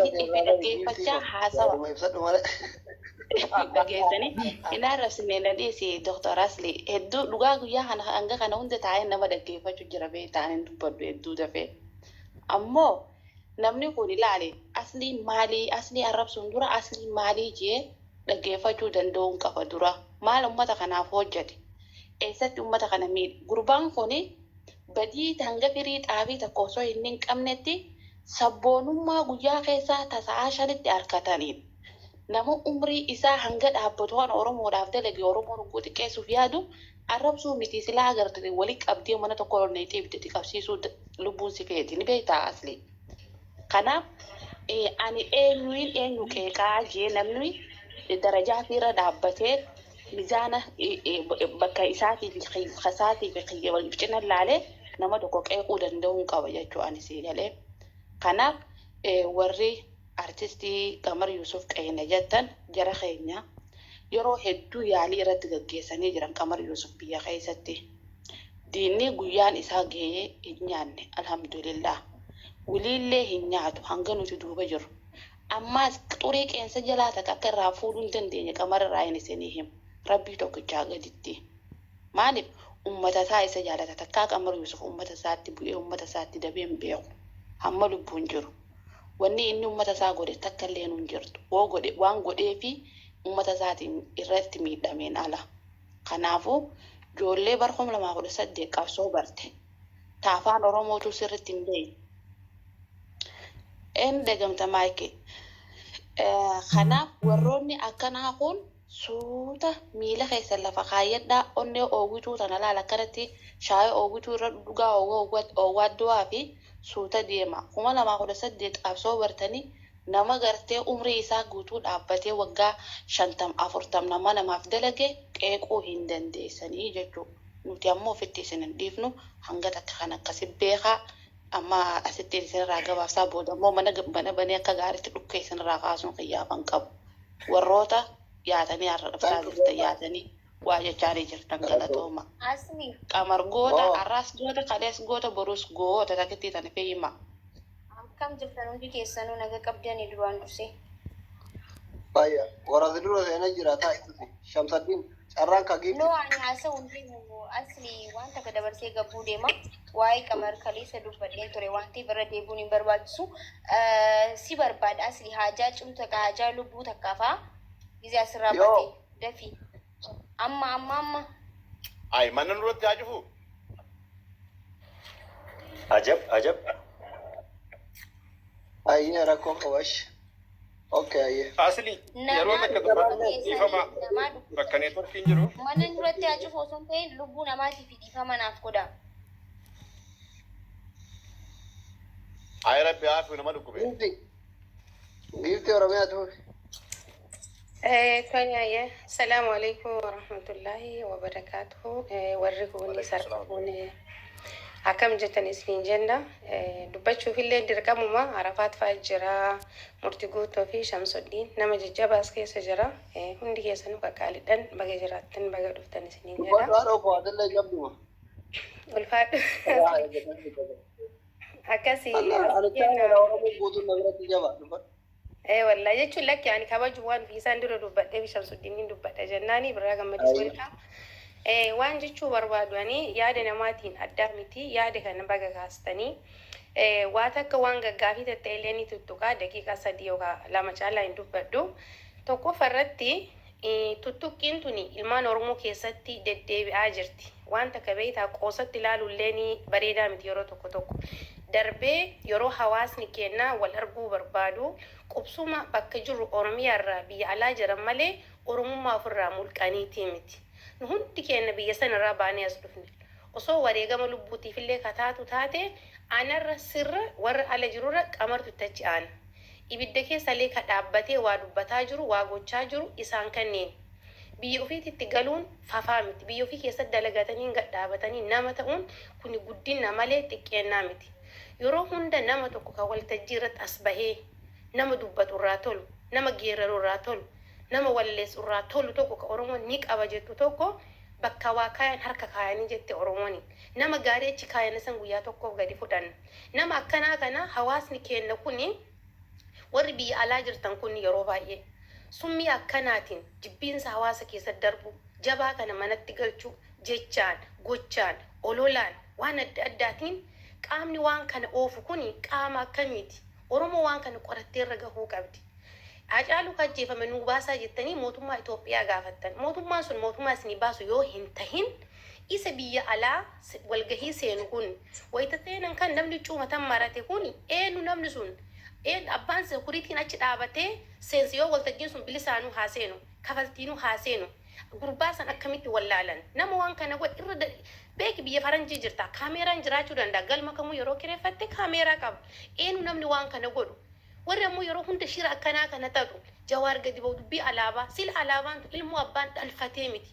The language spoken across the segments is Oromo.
Ifi irraa bari giiftii dhaggeeffachaa koo haasawa. Yaaduma ibsadhu malee. Dhageessanii hin arrabsine na dhiisi Dr. Asli. Hedduu dhugaa guyyaa kana hanga kana hunda taa'ee nama dhaggeeffachuu jira beektaa hin dubbadhu hedduu dafee. Ammoo namni kun ilaali, Asliin maalii, Aslii arrabsuun dura Asliin maalii jee dhaggeeffachuu danda'uun qaba dura. Maal ummata kanaaf hojjate? Eessatti ummata kana miidhe? Gurbaan kun badii hanga firii xaafii takka osoo inni hin qabnetti sabboonummaa guyyaa keessaa ta sa'aa shanitti arkataniin nama umrii isaa hanga dhaabbatu kana Oromoodhaaf dalage Oromoon hogguu xiqqeessuuf yaadu arrabsuu miti silaa agarte wali qabdee mana tokko ol nayxee ibidda itti qabsiisuu lubbuun si feeti ni beektaa Aslii. Kanaaf ani eenyuin eenyu qeeqaa jee namni darajaa irra dhaabbatee mizaana bakka isaatii fi isaatii fi kiyya wal cina laalee nama tokko qeequu danda'uun qaba jechuu ani sii galee. Kanaaf warri artistii Qamar Yuusuf qeeyna jettan jara keenya yeroo hedduu yaalii irratti gaggeessanii jiran Qamar Yuusuf biyya keessatti. Diinni guyyaan isaa gahee hin nyaanne alhamdulillah. Wiliillee hin nyaatu hanga nuti duuba jirru. Ammaas xurii qeensa jalaa takka akka irraa fuudhuu hin dandeenye Qamar irraa hin isinii himu. Rabbii tokkichaa gaditti. Maaliif ummata isaa isa jaalata takkaa Qamar Yuusuf ummata isaatti bu'ee ummata isaatti dabee hin beeku. Hamma lubbuun jiru. Wanni inni ummata isaa godhe takka illeenuu hin jirtu. Woo godhe waan godheefi ummata isaatiin irratti miidhameen ala. Kanaafuu joollee bar 2018 qabsoo barte ta afaan Oromootuu sirritti hin beeyne. Een dagamta maayikii. Kanaaf warroonni akkanaa kun suuta miila keessan lafa kaayyadhaa onnee oowwituu tana laal akkanatti shaayii oowwituu irra dhudhugaa oowwaadduwaa fi suuta deema. 2018 qabsoo bartanii Nama gartee umrii isaa guutuu dhaabbatee waggaa 50 40 nama namaaf dalage qeequu hin dandeessanii jechuu. Nuti ammoo ofitti isin hin dhiifnu hanga takka kan akkasi beekaa amma asitti isinirraa gabaabsaa booda ammoo mana mana banee akka gaariitti dhukkee isinirraa kaasuun kiyyaafan qabu. Warroota yaatanii har'a dhuftaa Thank you jirtan very much. yaatanii waa jechaanii jirtan Galatooma. galatooma. Asli. Qamar goota Oh. har'aas goota kalees goota borus goota takittii tana fi hima. Akkam jirtan hundi keessanuu naga qabdani duraan dursee. Fayya. Warra si dura seenee jira taa'i tusi. Shamsaddiin carraan ka No giifti. ani haasa'u hin deemu asli waan takka dabarsee gabbuu deema waa'ee qamar kaleessa dubbadheen ture waan ta'eef irra deebi'uun hin barbaachisu si barbaada asli haajaa cimtu takka haajaa lubbuu takka faa gizee asirraa Yoo. bate dafi amma amma amma Ay, mana nurratti haa cufu. Ajab ajab. Ayyee rakkoo qabu ashi. Okay ayyee. Asli yeroo Namaa takka dhukkuba dubbadhu keessanii dhiifama namaa dhukkuba bakka neetworkiin jiru. mana duratti haa cufu osoo hin ta'in lubbuu namaatiif dhiifama naaf godha. Ay rabbi haa nama dhukkube. Giifti. Giifti Oromiyaa tuufi. Tole ayyee. Salaamu alaikum warahmatullaahi wabarakaatuhu. Warri kuunis Waalaikum harka salaam. fuune akkam jettan isiniin jenna. Dubbachuufillee dirqamuma Arafaat fa'a jira. Murti Guuttoo fi Shamsuddiin nama jajjabaas keessa jira. Hundi keessanuu qaqqaalidhan baga jiraattan baga dhuftan isiniin jedha. Dubbadhu haadha koo atillee jabduma. Ulfaadhu. Irraa eeggatan dubbatan. Akkasi Anna as ani jenna. chaayina Oromoo guutuun na biratti jaba. Dubbadhu. Ee wallahi jechuun lakki ani kabaju waan ofii isaan dura dubbadhee fi Shamsuddiniin dubbadha jennaani birraa gammadis Ayyee. welcome. Ee waan jechuu barbaadu ani yaada namaatiin addaa miti yaada kana baga kaastanii ee waa takka waan gaggaafii tatta'e illee ni tuttuqa daqiiqaa 3 yookaan 2 caalaa hin dubbadhu. Tokkoffa irratti Tuttuqqiin tuni ilmaan Oromoo keessatti deddeebi'aa jirti. Waan takka beektaa qoosatti ilaaluulleen bareedaa miti yeroo tokko tokko. Darbee yeroo hawaasni keenna wal arguu barbaadu qubsuma bakka jirru Oromiyaa irraa biyya alaa jiran malee Oromummaa ofirraa mulqaniitii miti. Nu hundi keenna biyya san irraa baanee as dhufne. Osoo wareegama lubbuutiifillee ka taatu taate anarra sirra warra ala jirurra Qamartu itti achi aana. Ibidda keessallee ka dhaabbatee waa dubbataa jiru, waa gochaa jiru isaan kanneeni. Biyya ufiititti galuun fafaa miti. Biyya ufii keessatti dalagatanii gad dhaabatanii nama ta'uun kuni guddinna malee xiqqeennaa miti. Yeroo hunda nama tokko ka waltajjii irratti as bahee nama dubbatu irraa tolu, nama geeraru irraa tolu, nama walaleessu irraa tolu tokko ka Oromoon ni qaba jettu tokko bakka waa kaayan harka kaayanii jette Oromooni. Nama gaarii achi kaayanne san guyyaa tokkoof gadi fudhanna. Nama akkanaa kana hawaasni keenna kuni Warri biyya alaa jirtan kun yeroo baay'ee summii akkanaatiin jibbiinsa hawaasa keessa darbu, jabaa kana manatti galchuu, jechaan, gochaan, ololaan, waan adda addaatiin qaamni waan kana oofu kun qaama akkamiiti? Oromoo waan kana qorattee irra gahuu qabdi. Hacaaluu ajjeefame nuu baasaa jettanii mootummaa Itoophiyaa gaafattan. Mootummaan sun mootummaa isinii baasu yoo hin tahin, isa biyya alaa walgahii seenu kun, wayita seenan kan namni cuumatan marate kun eenyu? Namni sun een abbaan sekuriitiin achi dhaabatee seensi yoo waltajjiin sun bilisaanuu haa seenu, kafaltiinuu haa seenu, gurbaa san akkamitti wallaalan? Nama waan kana godhe irra beeki. Biyya faranjii jirta, kaameeraan jiraachuu danda'a. Galma kamuu yeroo kireeffatte kaameeraa qaba. Eenyu namni waan kana godhu? Warri ammoo yeroo hunda shira akkanaa kana xaxu, Jawaar gadi ba'u, dubbii alaabaa, sila alaabaan tun ilmoo abbaan dhalfatee miti.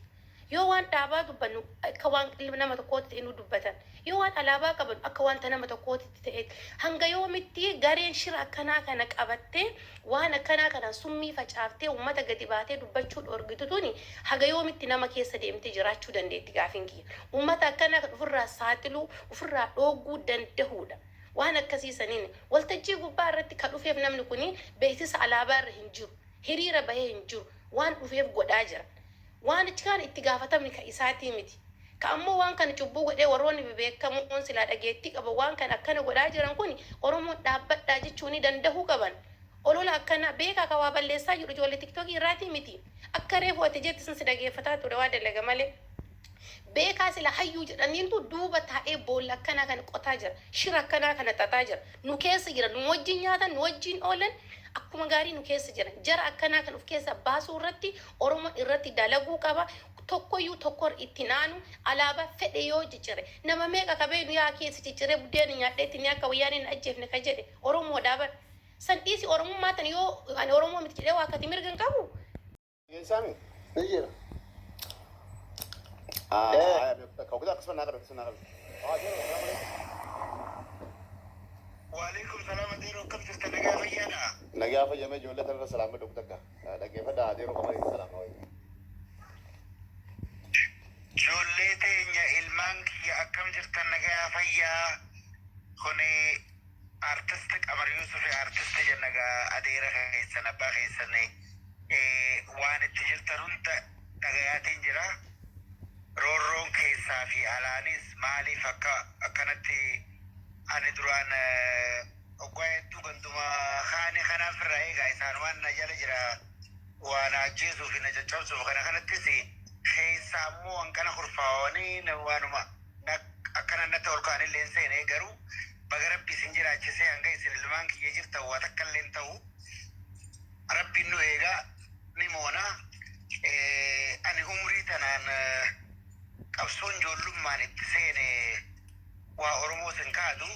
Yoo waan dhaabaa dubbannu akka waan ilma nama tokkootti ta'e nu dubbatan, yoo waan alaabaa qabannu akka wanta nama tokkootti ta'e. Hanga yoomitti gareen shira akkanaa kana qabattee, waan akkanaa kanaan summii facaaftee, uummata gadi baatee dubbachuu dhorgitu tuni haga yoomitti nama keessa deemtee jiraachuu dandeetti? Gaafiin kiyya uummata akkanaa kan ofirraa saaxiluu, ofirraa dhooguu danda'uudha. Waan akkasii saniin waltajjii gubbaa irratti ka dhufeef namni kuni beeksisa alaabaa irra hin jiru, hiriira bahee hin jiru, waan dhufeef godhaa jira. Waan achi kaan itti gaafatamni ka isaatii miti. Ka ammoo waan kana cubbuu godhee, warroonni bebeekamoon silaa dhageettii qaban, waan kana akkana godhaa jiran kun Oromoon dhaabbadhaa jechuu ni dandahuu qaban. Olola akkana beekaa ka waa balleessaa jiru ijoollee TikTokii irraatii miti. Akka reefu ati jetti sun si dhageeffataa ture, waa dalaga malee. Beekaa sila hayyuu jedhaniintu duuba taa'ee boolla akkanaa kana qotaa jira. Shira akkanaa kana xaxaa jira. Nu keessa jira. Nu wajjin nyaatan, nu wajjin oolan, akkuma gaarii nu keessa jiran. Jara akkanaa kan of keessa baasuu irratti Oromoon irratti dalaguu qaba. Tokkoyyuu tokkor itti naanu. Alaabaa fedhe yoo ciccire, nama meeqa qabeenu yaa keessa ciccire buddeena nyaadheetti ni akka wayyaan hin ajjeefne ka jedhe Oromoodhaa bar. San dhiisi, Oromummaa tan yoo ani Oromoo miti jedhee waa akkati mirga hin qabu. Geessaami? Ni jira. Ah, akkasuma naa qabe, akkasuma naa qabe. Ah, jira, salaam alaikum. Waalaikum salaam. Adeeroo, akkam jirta? Nagaa fayyaadha? Nagaa fayyamee. Ijoollee tanarra salaamma dhugu takka. Dhaggeeffadha, adeeroo qamari salaama wayi. Ijoollee teenya, ilmaan kiyya, akkam jirtan? Nagaa fayyaa? Kuni artist Qamar Yusuf, artist jennagaa, adeera keessan, abbaa keessan. Waan itti jirtan hunda dhagayaatiin jira. Roorroon keessaa fi alaanis maaliif akka akkanatti? Ani duraan oggaa hedduu ganduma kaani kanaaf irraa eegaa isaan waan na jala jira, waan ajjeesuu fi na caccabsuuf kana kanattis keessaa immoo hanqana kurfaawanii waanuma akkana natti ol ka'anillee hin seene. Garuu baga Rabbi isin jiraachisee. Hanga isin ilmaan kiyya jirtan waa takka illee hin ta'u. Rabbiin nu eegaa, ni moona. Ani umrii tanaan qabsoon ijoollummaan itti seene waa Oromoo sin kaadu.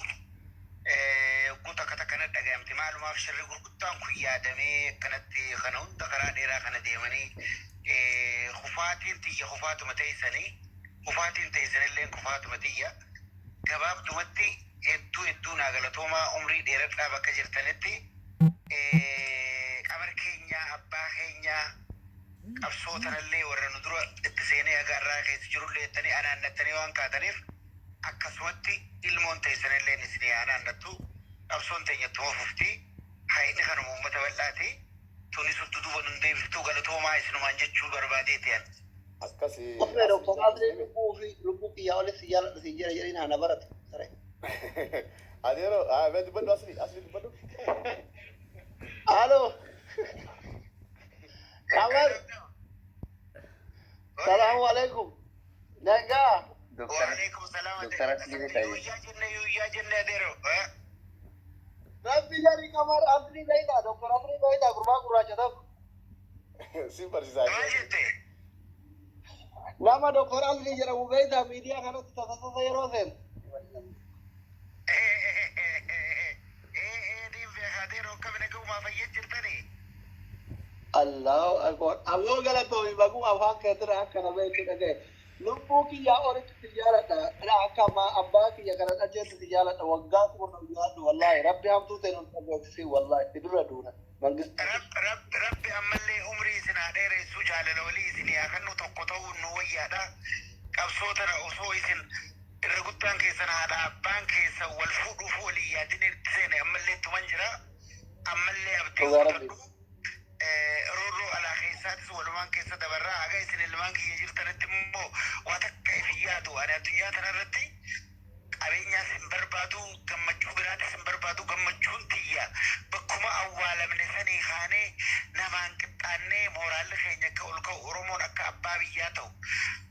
Yogguu takka takka na dhagayamti, maalumaaf shirri gurguddaan kun yaadamee akkanatti kana hunda karaa dheeraa kana deemanii? Kufaatiin tiyya kufaatuma teessanii, kufaatiin teessanillee kufaatuma tiyya. Gabaabdumatti hedduu hedduu naa galatoomaa, umrii dheeradhaa bakka jirtanitti. Qamar keenya, abbaa keenya, qabsoo tanallee warra nu dura itti seenee haga irraa keessa jirullee jettanii anaannattanii waan kaataniif, akkasumatti ilmoon teessanillee isinii anaannattu. Qabsoon teenya ittuma fufti. Hayni kanuma uummata bal'aati. Tunis duduba nun deebiftuu. Galatoomaa isinumaan jechuu barbaadeeti ani. Akkasi. Qofee Doktor Asrii, lubbuu fi lubbuu kiyyaa olis si jaaladha si jira jedhanii na barate. Saree. Adeeroo, ah, mee dubbadhu, Asli, Asli dubbadhu. Alo. Qamar. Salaamu alaikum. Nagaa. Doktar Waalaikum salaam. Doktar Asli ta'e. Yooyyaa jenne, yooyyaa jenne, adeeroo. Rabbi jari Qamar Asrii beektaa? Doktor Asrii beektaa? Gurbaa gurraacha tokko. Si barsiisaa. Maal jette? Nama Doktor Asrii jedhamu beektaa, miidiyaa kanatti tasasasa yeroo seenu? Niin beekaa, adeeroo, akkami, nagaumaa, fayyad jirtanii? Allahu akbar. Aboo, galatoomi, baguma afaan keetirraa akkana beektu dhagaye. Lubbuu kiyyaa olitti si jaaladha. Ana akka abbaa kiyya kana dhacheetti si jaaladha. Waggaa 10,000 jiraadhu wallaahi. Rabbi hamtuu ta'e nun dhageessisi wallaahi. Si dura duuna. Mangisti. Rabbi ammallee umrii isin haa dheeressu, jaalala walii isin haa kennu, tokko ta'uun nu wayyaadha. Qabsoo tana osoo isin irra guddaan keessan haadha abbaan keessan wal fuudhuuf walii yaadin itti seene, ammallee tuman jira. Ammallee abdii Bultii Dhugaa Rabbi. godhadhu. Roorroo alaa keessaatis walumaan keessa dabarraa haga isin ilmaan kiyya jirtanitti immoo waa takka if hin yaadu. Ani addunyaa tanarratti qabeenyaas hin barbaadu, gammachuu biraatis hin barbaadu. Gammachuun tiyya bakkuma awwaalamne sanii kaanee namaan qixxaannee mooraalli keenya akka ol ka'u, Oromoon akka abbaa biyyaa ta'u,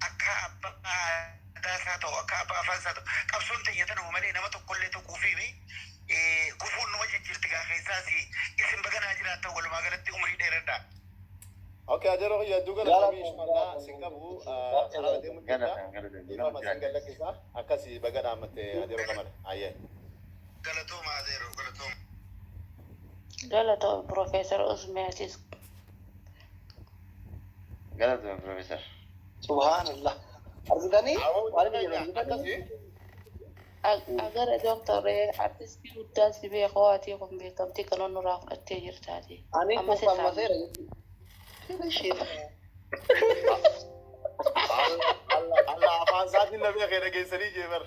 akka abbaa aadaa isaa ta'u, akka abbaa afaan isaa ta'u. Qabsoon teenya tanuma malee nama tokkollee tuquufiimi. Gufuun numa jijjiirti gaa keessaas. Isin baganaa jiraattan, walumaa galatti umurii dheeradhaa. Okay, adeeroo kiyya, hedduu galatoomi, inshallah sin qabu karaa deemu jirta. Galata, galata. Dhiifama sin gallakkisa. Akkasii baga dhaammatte, adeeroo Qamar. Ayyee. Galatooma adeeroo, galatooma. Galatoo, Profeesar Usmee asis. Galatoom, Profeesar. Subhanallah. Argitanii waan inni jedhu argitanii? Akkasii. Agara dooktoree, artistii guddaa si beekoo, ati kun beekamtii kan nurraa fudhattee jirtaati. Ani Amma kun si saamne. fammaseera jechuudha. Allah afaan isaatiin na beekee dhageessanii jee bar.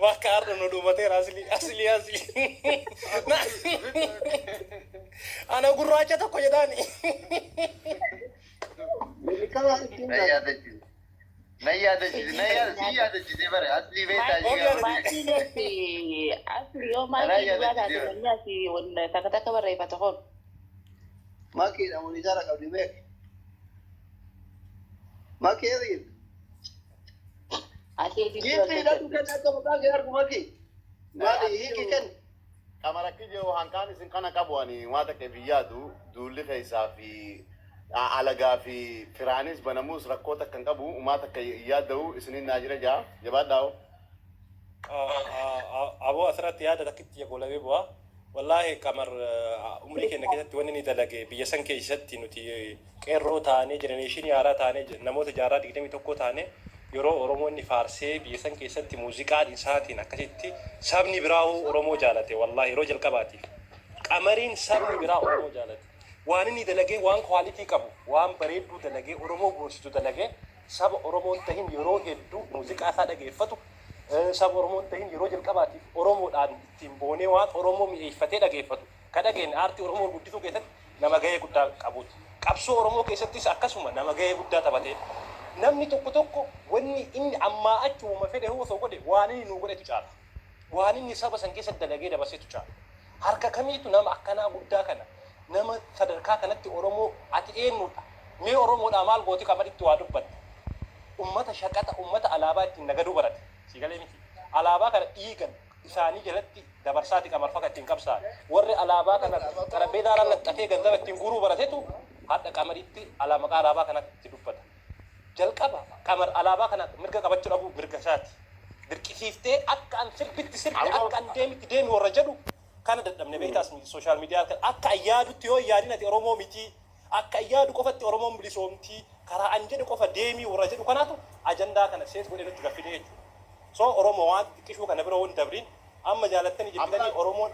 Bakka har'a nu dhumateera, asli asli asli. Ana gurraacha tokko jedhaani. Beekamaa ittiin Na yaadachiise. Na yaadachiise. Na yaadachiise. Si yaadachiise bare. Asli beektaa Of yaadachiise. Maakii jetti asli yoo maakii dhugaa taate namni asii wanna takka takka barreeffata kun. Makiidha monitara qabdi beek. Makii eebiin. Asii Giiftii hidhatu kenna akka maqaa kee argu makii. Maali hiiki kenni. Qamarakki jiru hankaan isin kana qabu, ani waan takka hin yaadu, duulli keessaa fi alagaa fi firaanis banamuus rakkoo takka hin qabu, umaa takka hin yaadda'u, isiniin naa jira jaa jabaadhaa'u. Aboo, asirratti yaada takkitti goolabee bu'aa. Wallaahi Qamar umrii keenya keessatti wanni ni dalage biyya san keessatti nuti qeerroo taanee, generation haaraa taanee, namoota jaarraa 21 taanee, yeroo Oromoonni faarsee biyya san keessatti muuziqaan isaatiin akkasitti sabni biraa Oromoo jaalate, wallaahi yeroo jalqabaatiif. Qamariin sabni biraa Oromoo jaalate. Waan inni dalagee, waan quality qabu, waan bareedduu dalagee, Oromoo boonsitu dalagee, saba Oromoon tahin yeroo hedduu muuziqaa isaa dhageeffatu, saba Oromoon tahin yeroo jalqabaatiif Oromoodhaan ittiin boonee waan Oromoo mi'eeffatee dhageeffatu. Ka dhageenye aartii Oromoo guddisuu keessatti nama gahee guddaa qabuuti. Qabsoo Oromoo keessattis akkasuma nama gahee guddaa taphateedha. Namni tokko tokko wanni inni ammaa achi uuma fedhe osoo godhe, waan inni nuu godhetu caala. Waan inni saba san keessatti dalagee dabarsetu caala. Harka kamiitu nama akkanaa guddaa kana, nama sadarkaa kanatti Oromoo, ati eenyudha? Mee Oromoodhaa maal gooti Qamaritti waa dubbatte? Ummata shaqaxa, ummata alaabaa ittiin nagaduu barate. Siigalee miti. Alaabaa kana dhiigan isaanii jalatti dabarsaati Qamar faqa ittiin qabsaa'an. Warri alaabaa kana xarapheezaarra laxxafee ganzaba ittiin guuruu baratetu hadha Qamaritti alaa maqaa alaabaa kanatti itti dubbata. Jalqaba Qamar alaabaa kana mirga qabachuu dhabuu mirga isaati. Dirqisiiftee akka an sirbitti sirbi, akka an deemitti deemi warra jedhu kana dadhabne beektaas social media kan akka an yaadutti yoo hin yaadin ati Oromoo miti, akka an yaadu qofatti Oromoon bilisoomtii, karaa an jedhu qofa deemii warra jedhu kanaatu ajandaa kana seet godhee nutti gaffide jechuudha. So Oromoo waan xiqqishuu kana bira waan dabriin amma jaalattanii jibbitanii Oromoon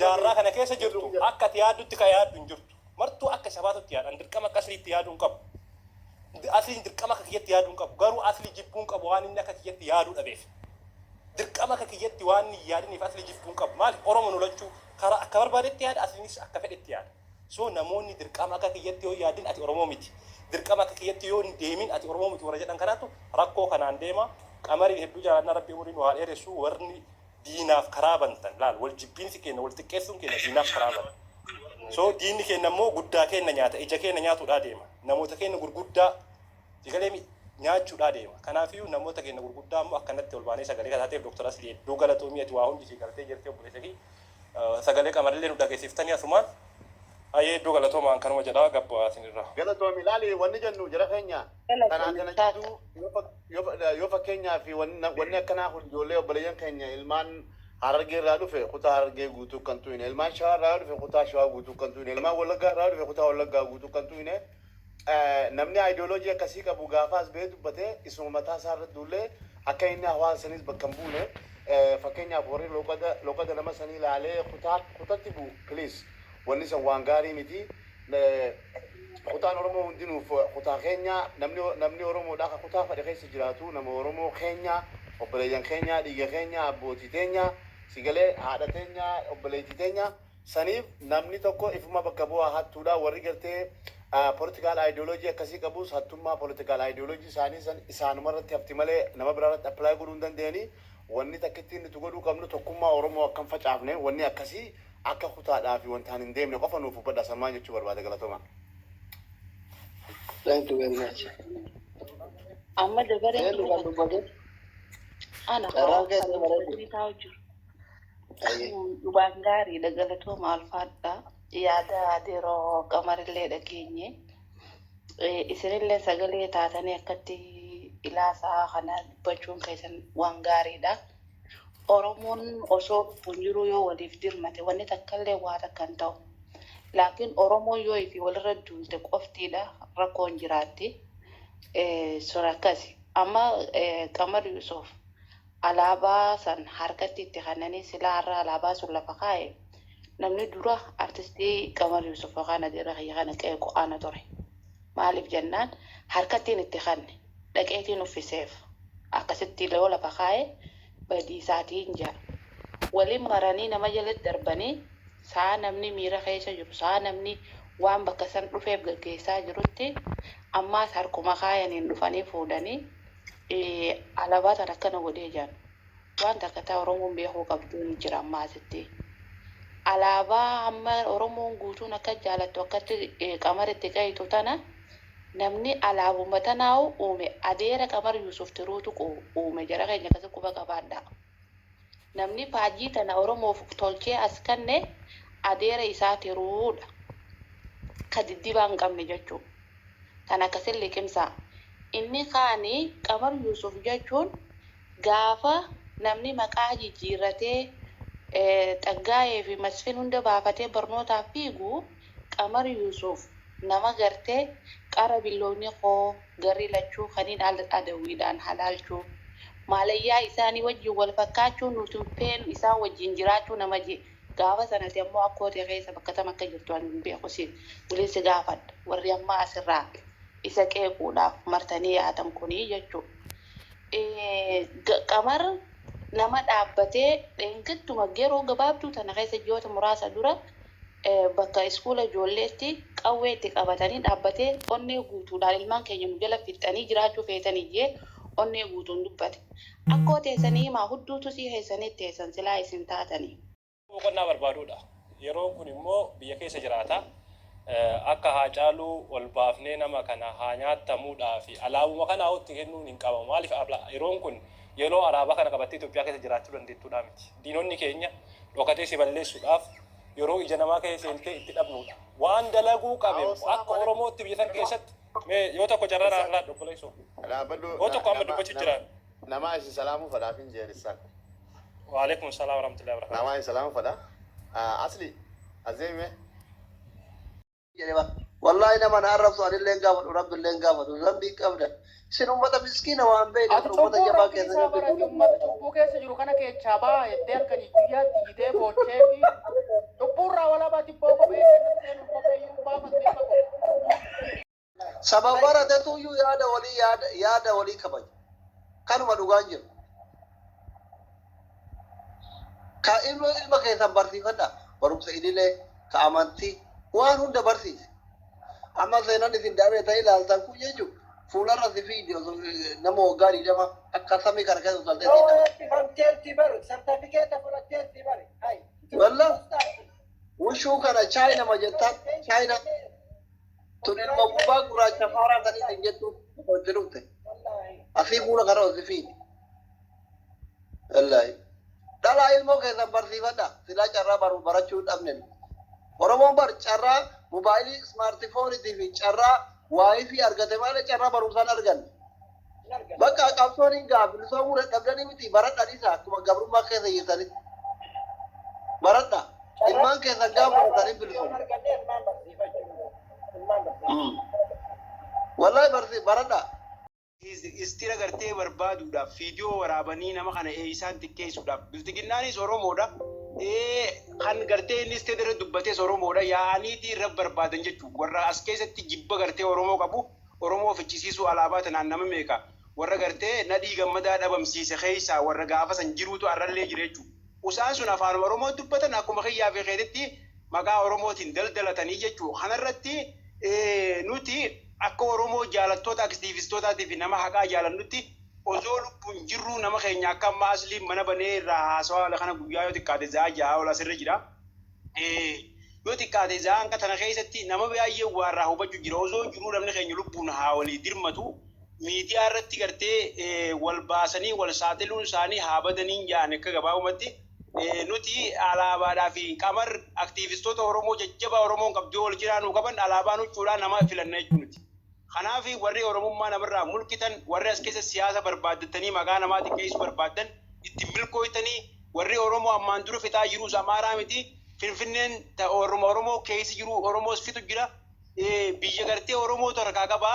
jaarraa kana keessa jirtu akka ati yaaddutti ka yaaddu hin jirtu. Martuu akka sabaatutti yaadan dirqama akka asliitti yaaduu hin qabu. Asliin dirqama akka kiyyatti yaaduu hin qabu. Garuu asli jibbuu hin qabu waan inni akka kiyyatti yaaduu dhabeef. Dirqama akka kiyyatti waan inni yaadiniif asli jibbuu hin qabu. Maaliif? Oromoo nu lachuu karaa akka barbaadetti yaada, asliinis akka fedhetti yaada. So namoonni dirqama akka kiyyatti yoo yaadin ati Oromoo miti, dirqama akka kiyyatti yoo hin deemin ati Oromoo miti warra jedhan kanaatu rakkoo kanaan deema. Qamariin hedduu jaalannaa, Rabbi umurii nu haa dheeressu. Warni diinaaf karaa bantan laal, wal jibbiinsi keenya, wal xiqqeessuun keenya diinaaf karaa bana. So diinni keenya immoo guddaa keenya nyaata, ija keenya nyaatuudhaa deema. Namoota keenya gurguddaa sagalee nyaachuudhaa deema. Kanaafiyyuu namoota keenya gurguddaa immoo akkanatti ol baanee sagalee kataateef, Dooktar Aslii, hedduu galatoomii. Ati waa hundi sii galtee jirti, obboleessa kee sagalee Qamarillee nu dhageessiftanii asumaan. Ayyee, hedduu galatoomaan kanuma jedhaa gabbaa isinirraa. Galatoomi. Ilaali, wanni jennu jara keenya kanaan kana jidduu yoo fakkeenyaa fi wanni akkanaa kun ijoollee obboleeyyan keenya ilmaan Harargee irraa dhufe kutaa Harargee guutuu kan tuyne, ilmaan Shawaa irraa dhufe kutaa Shawaa guutuu kan tuyne, ilmaan Wallaggaa irraa dhufe kutaa Wallaggaa guutuu kan tuyne, namni ideology akkasii qabu gaafaas bahee dubbatee isuma mataa isaa irratti duullee akka inni hawaasa sanis bakka hin buune, fakkeenyaaf warri loqoda nama sanii ilaalee kutaa kutatti bu'u, please, wanni san waan gaarii miti. Kutaan Oromoo hundinuuf kutaa keenya. Namni Oromoodhaa ka kutaa fedhe keessa jiraatu nama Oromoo keenya, obboleeyyan keenya, dhiiga keenya, abbootii teenya. Sigalee haadha teenya, obboleettii teenya saniif namni tokko ifuma bakka bu'aa hattuudha. Warri gartee political ideology akkasii qabus hattummaa political ideology isaanii san isaanuma irratti hafti malee nama biraa irratti apply godhuu hin dandeenyi. Wanni takkittiin nuti godhuu qabnu tokkummaa Oromoo akkam facaafne, wanni akkasii akka kutaadhaa fi wantaan hin deemne qofa nuuf hubadha. Sanumaan jechuu barbaada, galatooma. Thank you very much. Amma dabareen Eenyu kan dubbate? Ana. Carraan keessa bareedu. Kan taa'u jiru. Ayyee. Waan gaariidha, galatooma, alfaadha. Yaada adeeroo Qamarillee dhageenye. Isinillee sagalee taatanii akkatti ilaasaa kana dubbachuun keessan waan gaariidha. Oromoon osoo lubbuun jiru yoo waliif dirmate wanni takkallee waa takka hin ta'u. Laakiin Oromoon yoo ifi walirra duulte qoftiidha rakkoon jiraatti. Sun akkasi. Amma Qamar Yusuf alaabaa san harkatti itti kennanii silaa har'a alaabaa sun lafa kaa'e, namni dura artistii Qamar Yusuf yookaan adeera kiyya kana qeequ ana ture. Maaliif jennaan, harkattiin itti kenne, dhaqeetiin uffiseef, akkasitti yoo lafa kaa'e badii isaatiin jira. Waliin maranii nama jalatti darbanii sa'a namni miira keessa jiru, sa'a namni waan bakka san dhufeef gaggeessaa jirutti, ammaas harkuma kaayaniin dhufanii fuudhanii alaabaa tan akkana godhee jiran. Waan takka taa Oromoon beekuu qabdu ni jira ammaasitti. Alaabaa amma Oromoon guutuun akka jaalattu, akkatti Qamaritti qayitu tana, namni alaabuma tanaa'u uume adeera Qamar Yusuf Tiruutu uume. Jara keenya, akkasi quba qabaadha. Namni faajii tana Oromoof tolchee as kanne adeera isaa Tiruudha. Ka diddibaa hin qabne jechuudha. Tan akkasin liqimsaa. Inni kaani Qamar Yusuf jechuun gaafa namni maqaa jijjiirratee Xaggaayee fi Masfin hunda baafatee barnootaaf fiigu, Qamar Yusuf nama gartee qara billoonni koo garri lachuu kaniin adawwiidhaan halaalchuu maalayyaa isaanii wajjin wal fakkaachuu nuti hin feenu, isaan wajjin jiraachuu nama jee. Gaafa sanati ammoo akkootee keessa bakka tam akka jirtu ani hin beeku, si waliin si gaafadha, warri amma asirraa isa qeequudhaaf martanii yaatan kunii jechuudha. Qamar nama dhaabbatee dheengattuma yeroo gabaabduu tana keessa ji'oota muraasa dura bakka iskuula ijoolleetti qawwee itti qabatanii dhaabbatee onnee guutuudhaan ilmaan keenya nu jala fixxanii jiraachuu feetanii jee onnee guutuun dubbate. Akkoo teessanii himaa, hudduutu sii keessanii teessan silaa isin taatanii. Boqonnaa barbaadudha. Yeroon kun immoo biyya keessa jiraata. Akka Haacaaluu ol baafnee nama kana haa nyaattamuudhaa fi alaabuma kanaa itti kennuun hin qabamu. Maaliif, yeroon kun yeroo alaabaa kana qabattee Itoophiyaa keessa jiraachuu dandeettuudha miti. Diinonni keenya dhokatee si balleessuudhaaf yeroo ija namaa keessa seentee itti dhabnudha. Waan dalaguu qabe akka Oromootti biyya san keessatti mee yoo tokko carraa laadhu, obboleessoo. Yoo tokko amma dubbachuu jiraan. Nama isin salaamuu fadhaaf hin jeerissaa. Waalaikum salaam warahmatullahi wabarakatuh. Nama isin salaamuu fadha. Asli azeeme. Wallahi nama na arrabsu anillee hin gaafadhu, Rabbi illee hin gaafatu. Zambii qabda. Isin ummata miskiina waan beekne Ati ummata cubbuu jabaa Rabbi keessa isaa jirtu. barate ummata cubbuu keessa jiru kana keessaa ba'a jettee halkanii guyyaatti iyyitee boochee fi cubbuurraa walabaa tibboo kophee kennatu seenuuf kophee iyyuu baafattee fagoo. Saba baratetu iyyuu yaada walii yaada walii kabaja. Kanuma dhugaan jiru. Ka ilma keessan barsiifadha. Barumsa idilee, ka amantii, waan hunda barsiisi. Amma seenan isin daabee ta'e ilaaltan kun jechuun fuularra si fiidi osoo nama waggaa 20 akka samii kana keessa utaaltee siin dhabe. Eebbifamteetti baru, sartifikeeta fudhatteetti bari. Hai. Walla wushuu kana Chaayina jettaan, Chaayina tun ilma gubbaa gurraacha faaraa sanii hin jettu itti dhufte. Asii fuula kana ol si fiidi. Wallaahi. Dhalaa ilmoo keessan barsiifadha. Silaa carraa baru barachuu hin dhabne. Oromoon bar carraa mobaayilii smartphoneitii fi carraa WiFi argate malee carraa barumsaan arganne. Bakka qabsoon hin gaa bilisoomuu dadhabdanii miti, baradha, dhiisa akkuma gabrummaa keessa jirtanitti. Baradha. Ilmaan keessan gaafa baratanii bilisoomu. Wallahi barsi baradha. Istira gartee barbaaduudhaaf viidiyoo waraabanii nama kana eeysaan xiqqeessuudhaaf, biltiginnaanis Oromoodha. Kan gartee inni isteet irra dubbates Oromoodha. Yaa'aniitii irra barbaadan jechuudha. Warra as keessatti jibba gartee Oromoo qabu, Oromoo fichisiisuu, alaabaa tanaan nama meeqa warra gartee Nadhii Gammadaa dhabamsiise keessaa warra gaafa san jiruutu arrallee jira jechuudha. Usaan sun afaan Oromoo dubbatan akkuma kiyyaa fi keetitti maqaa Oromootiin daldalatanii jechuudha. Kanarratti nuti akka Oromoo jaalattoota aktiivistootaatii fi nama haqaa jaalannutti osoo lubbuun jirru nama keenya akka amma Asliin mana banee irraa haasawaa kana guyyaa yoo xiqqaate za'a 6 ol asirra jira. Yoo xiqqaate za'a hanga tana keessatti nama baay'ee waa irraa hubachuu jira. Osoo jiruu namni keenya lubbuun haa walii dirmatu. Miidiyaa irratti gartee wal baasanii wal saaxiluun isaanii haa badaniin jedhan akka gabaabumatti. Nuti alaabaadhaa fi Qamar aktiivistoota Oromoo jajjabaa Oromoon qabdu yoo wal cinaa nuu qaban alaabaan huccuudhaan nama filanna jechuu nuti. Kanaaf warri Oromummaa namarraa mulqitan, warri as keessa siyaasa barbaaddatanii maqaa namaa xiqqeessuu barbaaddan itti milkooytanii, warri Oromoo ammaan dura fixaa jiruus Amaaraa miti. Finfinneen ta Oroma Oromoo keessa jiru Oromoos fixu jira. Biyya gartee Oromootu harkaa qaba.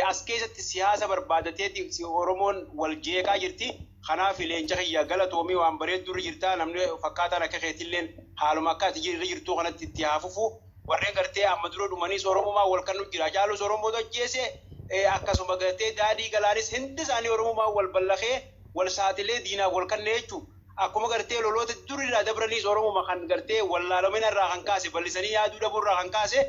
As keessatti siyaasa barbaadateeti Oromoon wal jeeqaa jirti. Kanaaf leenca kiyya galatoomii, waan bareedduu irra jirta. Namni fakkaataan akka keetilleen haaluma akka ati irra jirtuu kanatti itti haa fufu. Warreen gartee amma dura dhumanis Oromumaan wal kannu jira. Hacaaluus Oromootu ajjeese, akkasuma gartee Daadhii Galaanis hindi isaanii Oromumaan wal ballakee wal saaxilee diinaaf wal kanne jechuudha. Akkuma gartee loloota durirraa dabraniis Oromuma kan gartee wallaalomina irraa kan kaase, bal'isanii yaaduu dhabuu irraa kan kaase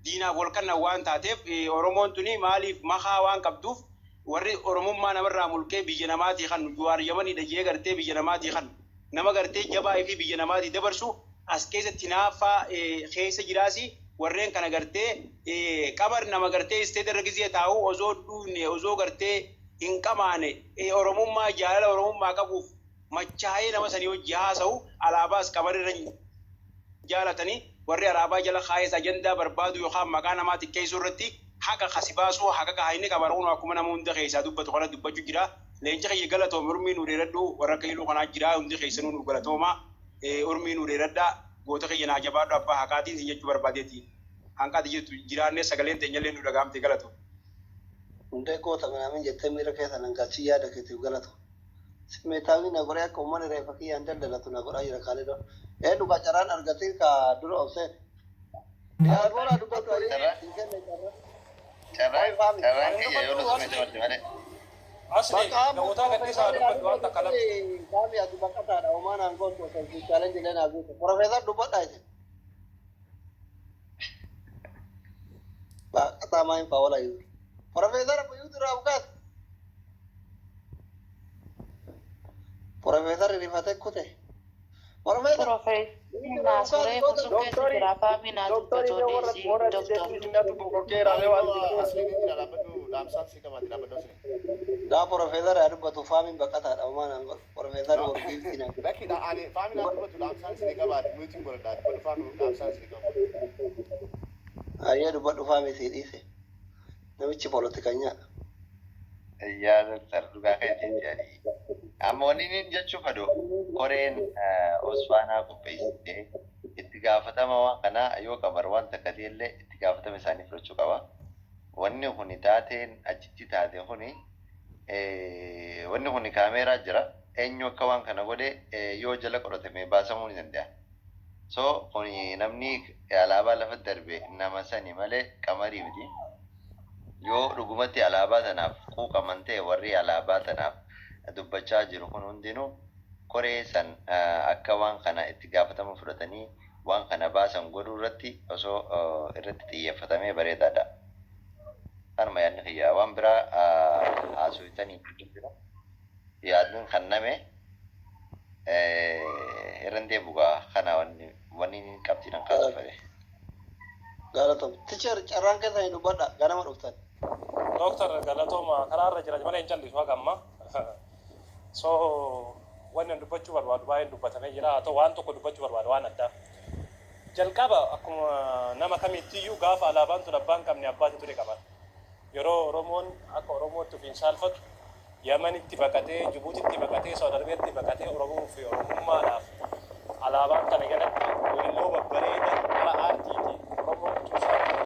diinaaf wal kannan waan taateef, Oromoon tuni maaliif makaa waan qabduuf warri Oromummaa namarraa mulqee biyya namaatii kan Juwaar Yamaniidha jee gartee biyya namaatii kan nama gartee jabaa fi biyya namaatii dabarsu as keessatti hinaaffaa keessa jiraasi. Warreen kana gartee Qamar nama gartee isteeta irra gizee taa'u osoo dhugne, osoo gartee hin qamaane, Oromummaa jaalala Oromummaa qabuuf machaa'ee nama sanii hojii haasa'u. Alaabaas Qamar irra jaalatanii warri alaabaa jala kaa'es ajandaa barbaadu yookaan maqaa namaa xiqqeessuu irratti haqa kasi baasuu haqa kaayini Qamar kun akkuma nama hunda keessaa dubbatu kana dubbachuu jira. Leenca kiyya galatoome, urmii nu dheeradhu. Warra akka iluu kanaa jira, hundi keessanuu nu galatooma, urmii nu dheeradha. Goota kiyya naa jabaadhu, abbaa haqaatiin sin jechuu barbaadeeti. Hanqaati jirtu jiraannee sagaleen teenyallee nu dhagahamte, galatoome. Hundee goota minaamin jettee miira keessa nan galchii, yaada keetiif galatu. Simmeetaawii na godhee akka uummanni reeffa kiyyaan daldalatu na godhaa jira Kaalidoo. Ee, dhugaa carraan argatiin ka dura obseen. Diyaasporaa dubbatu ayyee hin kenne carraa. Carraan carraan kiyya yoo na sumeetti malee. Asli namootaa gadhiisaa dubbadhu waan takka lama. Faami, ati baqataadha, homaa naan gootu osoo challenge illee naa guute. Profeesar, dubbadhaa isin. Baqataa maa hin faawala jiru. Profeesar, buyyuu duraa bukaas. Profeesar rifatee kute. Profeesar. Profeesar Naasuree sun keessa jira, Faami naa Doktorii dubbatu warra dhiisii warra doktor. dideetti boqoqqeera waan Asliin jira, dhaabbadhu, dhaamsaan si qabaate, dhaabbadhu asliin. Gaa profeesar haa dubbatu, Faamiin baqataadha, homaa naan godhu. Profeesar warqiifti naan godhu. Lakki, ani Faami naa dubbatu, dhaamsaan si qabaate, nuti godhadha. Dubbadhu Faami, dhaamsaan si qabaate. Ayyee, dubbadhu Faami, sii dhiise. Namichi poolitikanyaadha. Yaa doktar, dhugaa keetiin jedhanii. Amma wanni inni jechuu fedhu, koreen Osfaanaa qopheessitee itti gaafatama waan kanaa yoo Qamar waan takka illee itti gaafatama isaanii fudhachuu qaba. Wanni kuni taateen achitti taate kuni, wanni kuni kaameeraa jira. Eenyu akka waan kana godhe yoo jala qoratame baasamuu ni danda'a. So kuni namni alaabaa lafa darbe nama sani malee Qamarii miti. Yoo dhugumatti alaabaa tanaaf quuqaman ta'e, warri alaabaa tanaaf dubbachaa jiru kun hundinuu koree san akka waan kana itti gaafatama fudhatanii waan kana baasan godhuu irratti osoo irratti xiyyeeffatamee bareedaadha. Kanuma yaadni kiyya, waan biraa haasofitanii jira. Yaadni kan name irra hin deebi'u, kana wanni qabxii nan kaasuu fedhe. Galatoom. Teacher, carraan keessa hin dubbadha, ganama dhuftan. Dooktar, galatooma, karaa irra jira malee hin callisu haga amma. So wanni ani dubbachuu barbaadu baay'een dubbatamee jira. Haa ta'u, waan tokko dubbachuu barbaadu waan addaa. Jalqaba akkuma nama kamittiyyuu gaafa alaabaan tun abbaan qabne abbaatu ture qaban. Yeroo Oromoon akka Oromootti ofiin saalfatu Yamanitti baqatee, Jibuutitti baqatee, Saudi Arabiyaatti baqatee, Oromoo fi Oromummaadhaaf alaabaan kana jalatti